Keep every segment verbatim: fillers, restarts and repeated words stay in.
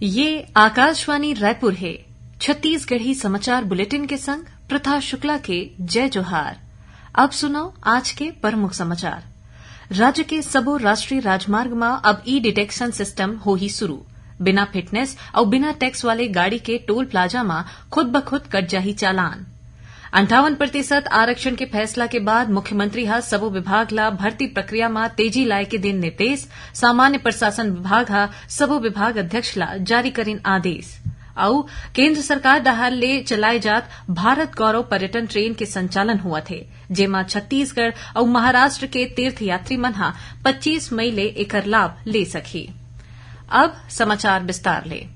ये आकाशवाणी रायपुर हे। छत्तीसगढ़ी समाचार बुलेटिन के संग प्रथा शुक्ला के जय जोहार। अब सुनव आज के प्रमुख समाचार। राज्य के सबो राष्ट्रीय राजमार्ग म अब ई डिटेक्शन सिस्टम होही शुरू। बिना फिटनेस अउ बिना टैक्स वाले गाड़ी के टोल प्लाजा म खुद ब खुद कट जाही चालान। अंठावन प्रतिशत आरक्षण के फैसला के बाद मुख्यमंत्री ह सबो विभाग ला भर्ती प्रक्रिया म तेजी लाए के दिन निर्देश। सामान्य प्रशासन विभाग ह सबो विभाग अध्यक्ष ला जारी करिन आदेश। अउ केंद्र सरकार डहार ले चलाए जात भारत गौरव पर्यटन ट्रेन के संचालन होवत हे, जेमा छत्तीसगढ़ अउ महाराष्ट्र के तीर्थयात्री मन ह पच्चीस मई ले एकर लाभ ले सकही। अब समाचार विस्तार ले।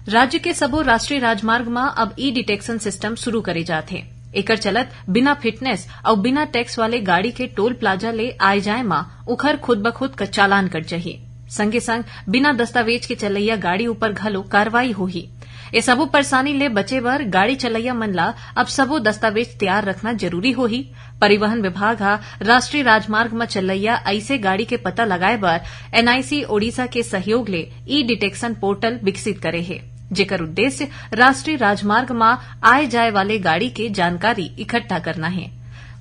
राज्य के सबो राष्ट्रीय राजमार्ग म अब ई डिटेक्शन सिस्टम शुरू करे जात हे। एकर चलत बिना फिटनेस अउ बिना टैक्स वाले गाड़ी के टोल प्लाजा ले आए जाए म उखर खुद ब खुद क चालान कट जही। संगे संग बिना दस्तावेज के चलैया गाड़ी ऊपर घलो कार्रवाई होही। ए सबो परेशानी ले बचे बर गाड़ी चलैया मन ला अब सबो दस्तावेज तैयार रखना जरूरी होही। परिवहन विभाग ह राष्ट्रीय राजमार्ग म चलैया अइसे गाड़ी के पता लगाए बर एनआईसी ओडिशा के सहयोग ले ई डिटेक्शन पोर्टल विकसित करे हे, जेकर उद्देश्य राष्ट्रीय राजमार्ग म आए जाए वाले गाड़ी के जानकारी इकट्ठा करना हे।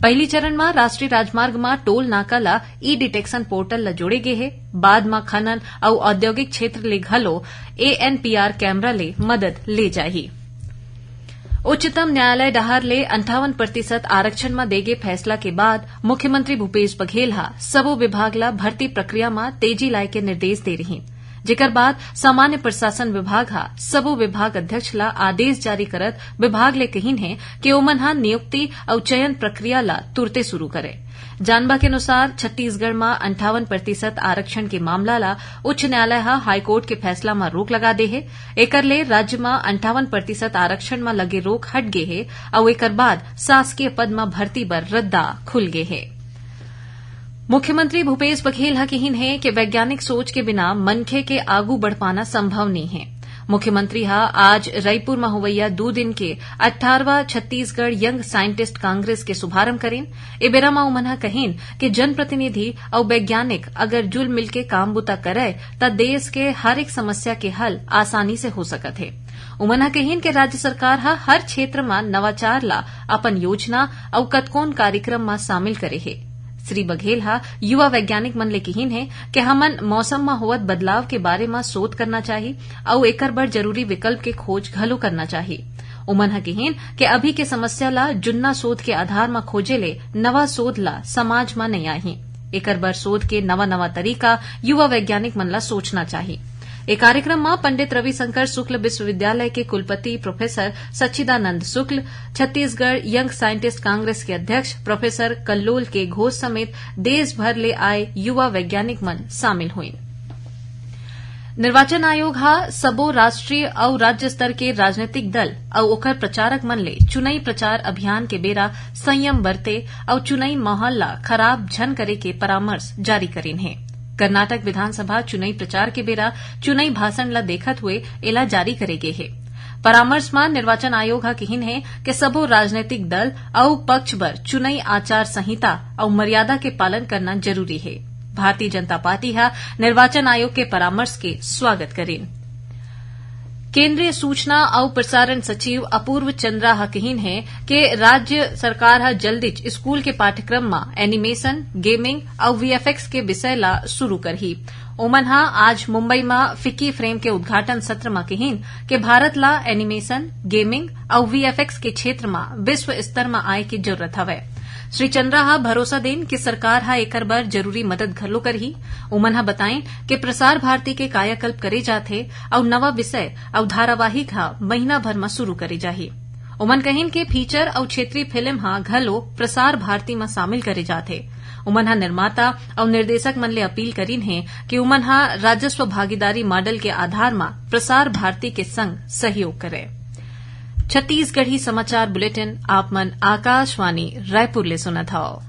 पहिली चरण म राष्ट्रीय राजमार्ग म टोल नाका ल ई डिटेक्शन पोर्टल ल जोड़े गे हे। बाद म खनन अउ औद्योगिक क्षेत्र ले घलो एएनपीआर कैमरा ले मदद ले जाही। उच्चतम न्यायालय डहार ले अंठावन प्रतिशत आरक्षण म देगे फैसला के बाद मुख्यमंत्री भूपेश बघेल ह सबो विभाग ल भर्ती प्रक्रिया म तेजी लाए के निर्देश दे रिहीन, जेकर बाद सामान्य प्रशासन विभाग ह सबो विभाग अध्यक्ष ल आदेश जारी करत विभाग ले कहिन हे कि ओमन ह नियुक्ति अउ चयन प्रक्रिया ल तुरते शुरू करे। जानबा के अनुसार, छत्तीसगढ़ म अंठावन प्रतिशत आरक्षण के मामला ल उच्च न्यायालय ह हाईकोर्ट के फैसला म रोक लगा दे हे। एकर ले राज्य म अंठावन प्रतिशत आरक्षण म लगे रोक हट गे हे अउ एकर बाद शासकीय पद म भर्ती बर रद्दा खुल गे हे। मुख्यमंत्री भूपेश बघेल ह किहिन हे कि वैज्ञानिक सोच के बिना मनखे के आगू बढ़ पाना संभव नइ हे। मुख्यमंत्री ह आज रईपुर म होवइया दू दिन के अट्ठारहवाँ छत्तीसगढ़ यंग साइंटिस्ट कांग्रेस के शुभारंभ करिन। ए बेरा म उमन ह कहिन कि जनप्रतिनिधि अउ वैज्ञानिक अगर जुल मिल के काम बूता करय, त देश के हर एक समस्या के हल आसानी से हो सकत हे। उमन ह कहिन कि राज्य सरकार ह हर क्षेत्र म नवाचार ला अपन योजना अउ कतकोन कार्यक्रम म शामिल करे हे। श्री बघेल ह युवा वैज्ञानिक मन ले किहिन हे कि हमन मौसम म होवत बदलाव के बारे म शोध करना चाही अउ एकर बर जरूरी विकल्प के खोज घलो करना चाही। उमन ह किहिन कि अभी के समस्या ला जुन्ना शोध के आधार म खोजे ले नवा शोध ला समाज म नइ आही। एकर बर शोध के नवा-नवा तरीका युवा वैज्ञानिक मन ला सोचना चाही। ए कार्यक्रम म पंडित रविशंकर शुक्ल विश्वविद्यालय के कुलपति प्रोफेसर सच्चिदानंद शुक्ल, छत्तीसगढ़ यंग साइंटिस्ट कांग्रेस के अध्यक्ष प्रोफेसर कल्लोल के घोष समेत देश भर ले आए युवा वैज्ञानिक मन शामिल होइन। निर्वाचन आयोग ह सबो राष्ट्रीय अउ राज्य स्तर के राजनीतिक दल अउ ओकर प्रचारक मन ले चुनई प्रचार अभियान के बेरा संयम बरते अउ चुनई माहौल ला खराब झन करे के परामर्श जारी करिन हे। कर्नाटक विधानसभा चुनई प्रचार के बेरा चुनई भाषण ला देखत हुए एला जारी करे गे हे। परामर्श म निर्वाचन आयोग ह किहिन हे कि सबो राजनीतिक दल अउ पक्ष बर चुनई आचार संहिता अउ मर्यादा के पालन करना जरूरी हे। भारतीय जनता पार्टी ह निर्वाचन आयोग के परामर्श के स्वागत करिन। केंद्रीय सूचना अउ प्रसारण सचिव अपूर्व चंद्रा ह किहिन हे कि राज्य सरकार ह जल्दीच स्कूल के पाठ्यक्रम म एनिमेशन, गेमिंग अउ वीएफएक्स के विषय ला शुरू करही। ओमन ह आज मुंबई म फिक्की फ्रेम के उद्घाटन सत्र म किहिन कि भारत ला एनिमेशन, गेमिंग अउ वीएफएक्स के क्षेत्र म विश्व स्तर म आए के जरूरत हवय। श्री चंद्रा ह भरोसा दिन कि सरकार ह एकर बर जरूरी मदद घलो करही। उमन ह बताइन कि प्रसार भारती के कायाकल्प करे जात हे अउ नवा विषय अउ धारावाहिक ह महीना भर म शुरू करे जाही। उमन कहिन कि फीचर अउ क्षेत्रीय फिल्म ह घलो प्रसार भारती म शामिल करे जात हे। उमन ह निर्माता अउ निर्देशक मन ले अपील करिन हे कि उमन ह राजस्व भागीदारी मॉडल के आधार म प्रसार भारती के संग सहयोग करय। छत्तीसगढ़ी समाचार बुलेटिन आप मन आकाशवाणी रायपुर ले सुनत हव।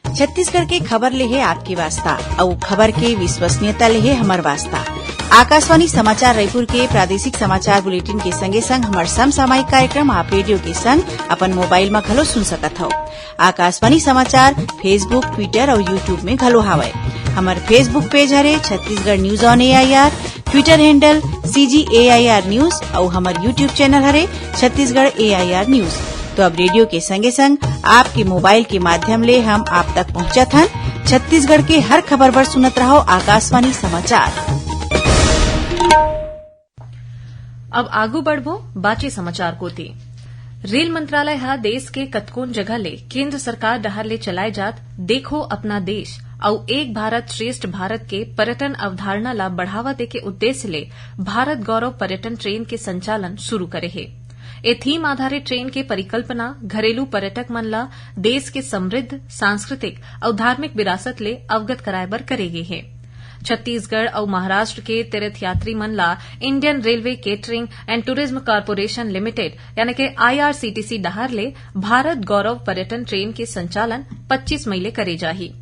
छत्तीसगढ़ के खबर ले हे आपके वास्ता, अउ खबर के विश्वसनीयता ले हे हमर वास्ता। आकाशवाणी समाचार रायपुर के प्रादेशिक समाचार बुलेटिन के संगे संग हमर समसामयिक कार्यक्रम आप रेडियो के संग अपन मोबाइल म घलो सुन सकत हव। आकाशवाणी समाचार Facebook, Twitter अउ YouTube में घलो हावय। हमर Facebook page हरे Chhattisgarh news on A I R, Twitter handle C G A I R news अउ हमर YouTube channel हरे Chhattisgarh A I R news। तो अब रेडियो के संगे संग आपके मोबाइल के माध्यम ले हम आप तक पहुंचत हन। छत्तीसगढ़ के हर खबर बर सुनत रहो आकाशवाणी समाचार। अब आगू बढ़बो बाचे समाचार कोति। रेल मंत्रालय ह देश के कतकोन जगह ले केंद्र सरकार डहार ले चलाए जात देखो अपना देश अउ एक भारत श्रेष्ठ भारत के पर्यटन अवधारणा ला बढ़ावा देके उद्देश्य ले भारत गौरव पर्यटन ट्रेन के संचालन शुरू करे हे। ए थीम आधारित ट्रेन के परिकल्पना घरेलू पर्यटक मन ला देश के समृद्ध सांस्कृतिक अउ धार्मिक विरासत ले अवगत कराए बर करे गे हे। छत्तीसगढ़ अउ महाराष्ट्र के तीर्थयात्री मन ला Indian Railway Catering and Tourism Corporation Limited यानी कि I R C T C डहार ले भारत गौरव पर्यटन ट्रेन के संचालन पच्चीस मई ले करे जाही।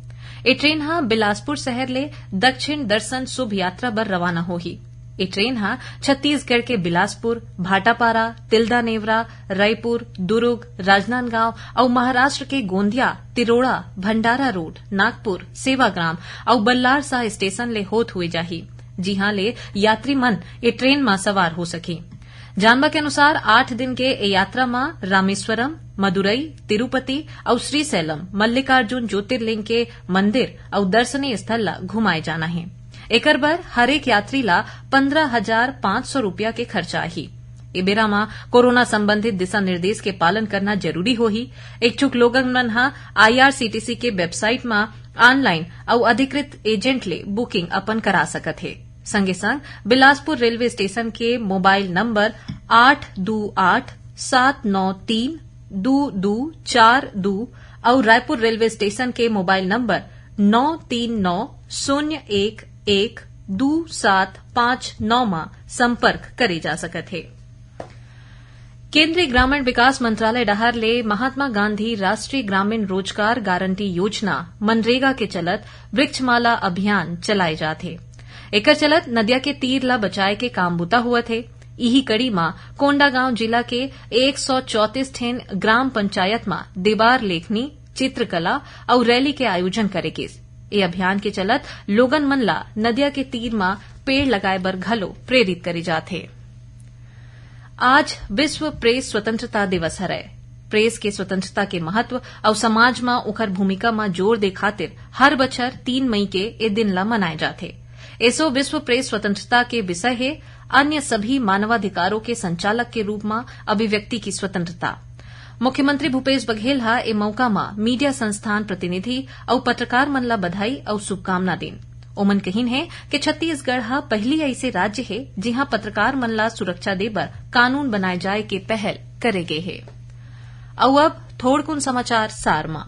ए ट्रेन ह बिलासपुर शहर ले दक्षिण दर्शन शुभ यात्रा बर रवाना होही। ए ट्रेन ह छत्तीसगढ़ के बिलासपुर, भाटापारा, तिल्दा नेवरा, रायपुर, दुर्ग, राजनांदगांव अउ महाराष्ट्र के गोंदिया, तिरोड़ा, भंडारा रोड, नागपुर, सेवाग्राम अउ बल्लारसा स्टेशन ले होत हुए जाही, जिहां ले यात्री मन ए ट्रेन म सवार हो सकही। जानबा के अनुसार आठ दिन के ए यात्रा म रामेश्वरम, मदुरई, तिरुपति अउ श्रीशैलम मल्लिकार्जुन ज्योतिर्लिंग के मंदिर अउ दर्शनीय स्थल ला घुमाए जाना हे। एकर बर हरेक यात्री ला पन्द्रह हजार पाँच सौ रुपया के खर्चा आही। ए बेरा म कोरोना संबंधित दिशा निर्देश के पालन करना जरूरी होही। इच्छुक लोगन मन ह I R C T C के website म online अउ अधिकृत agent ले booking अपन करा सकत हे। संगे संग बिलासपुर रेलवे स्टेशन के मोबाइल नंबर आठ दू आठ सात नौ तीन दू दू चार दू अउ रायपुर रेलवे स्टेशन के मोबाइल नंबर नौ तीन नौ शून्य एक एक दू सात पाँच नौ म संपर्क करे जा सकत हे। केंद्रीय ग्रामीण विकास मंत्रालय डहार ले महात्मा गांधी राष्ट्रीय ग्रामीण रोजगार गारंटी योजना, मनरेगा के चलत वृक्षमाला अभियान चलाए जात हे। एकर चलत नदिया के तीर ला बचाए के काम बूता होवत हे। इही कड़ी म कोंडागांव जिला के एक सौ चौंतीस ठेन ग्राम पंचायत म दीवार लेखनी, चित्रकला अउ रैली के आयोजन करे गिस। ए अभियान के चलत लोगन मन ला नदिया के तीर म पेड़ लगाए बर घलो प्रेरित करे जात हे। आज विश्व प्रेस स्वतंत्रता दिवस हरय। प्रेस के स्वतंत्रता के महत्व अउ समाज म ओखर भूमिका म जोर दे खातिर हर बछर तीन मई के ए दिन ला मनाए जाथे। एसो विश्व प्रेस स्वतंत्रता के विषय हे अन्य सभी मानवाधिकारों के संचालक के रूप म अभिव्यक्ति की स्वतंत्रता। मुख्यमंत्री भूपेश बघेल ह ए मौका म मीडिया संस्थान प्रतिनिधि अउ पत्रकार मन ला बधाई अउ शुभकामना दीन। ओमन कहिन हे कि छत्तीसगढ़ ह पहिली अइसे राज्य हे, जिहां पत्रकार मन ला सुरक्षा दे बर कानून बनाए जाए के पहल करे गे हे। अउ अब थोड़कुन समाचार सार म।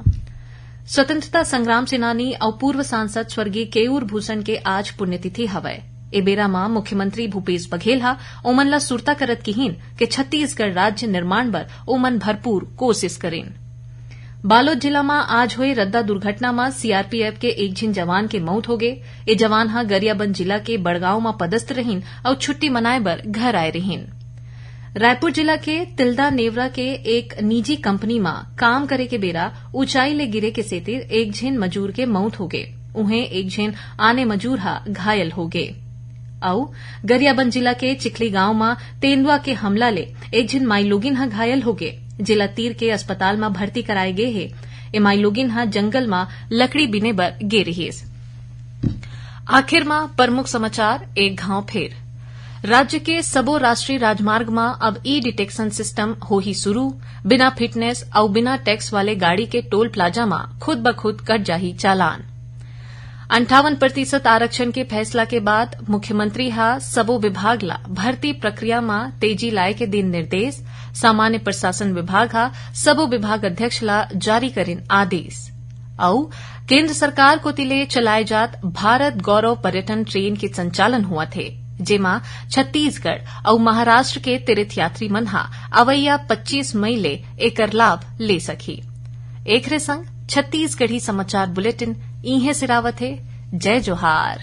स्वतंत्रता संग्राम सेनानी अउ पूर्व सांसद स्वर्गीय केयूर भूषण के आज पुण्यतिथि हवय। ए बेरा म मुख्यमंत्री भूपेश बघेल ह ओमन ला सुरता करत किहिन कि छत्तीसगढ़ राज्य निर्माण बर ओमन भरपूर कोशिश करिन। बालोद जिला म आज होए रद्दा दुर्घटना म C R P F के एक झिन जवान के मौत होगे। ए जवान ह गरियाबंद जिला के बड़गांव म पदस्थ रहिन अउ छुट्टी मनाए बर घर आए रहिन। रायपुर जिला के तिल्दा नेवरा के एक निजी कंपनी म काम करे के बेरा ऊंचाई ले गिरे के सेतिर एक झिन मजूर के मउत होगे, उहें एक झिन आने मजूर ह घायल होगे। अउ गरियाबंद जिला के चिखली गांव म तेंदुआ के हमला ले एक झिन माईलोगिन ह घायल होगे, जेला तीर के अस्पताल म भर्ती कराए गे हे। ए माईलोगिन ह जंगल म लकड़ी बीने बर गे रिहिस। आखिर म प्रमुख समाचार एक घांव फेर। राज्य के सबो राष्ट्रीय राजमार्ग म अब ई डिटेक्शन सिस्टम होही शुरू। बिना फिटनेस अउ बिना टैक्स वाले गाड़ी के टोल प्लाजा म खुद ब खुद कट जाही चालान। अंठावन प्रतिशत आरक्षण के फैसला के बाद मुख्यमंत्री ह सबो विभाग ला भर्ती प्रक्रिया म तेजी लाए के दिन निर्देश। सामान्य प्रशासन विभाग ह सबो विभाग अध्यक्ष ला जारी करिन आदेश। अउ केंद्र सरकार कोति ले चलाए जात भारत गौरव पर्यटन ट्रेन के संचालन होवत हे, जेमा छत्तीसगढ़ अउ महाराष्ट्र के तीर्थयात्री मन ह अवइया पच्चीस मई ले एकर लाभ ले सकही। एकरे संग छत्तीसगढ़ी समाचार बुलेटिन इहें सिरावत हे। जय जोहार।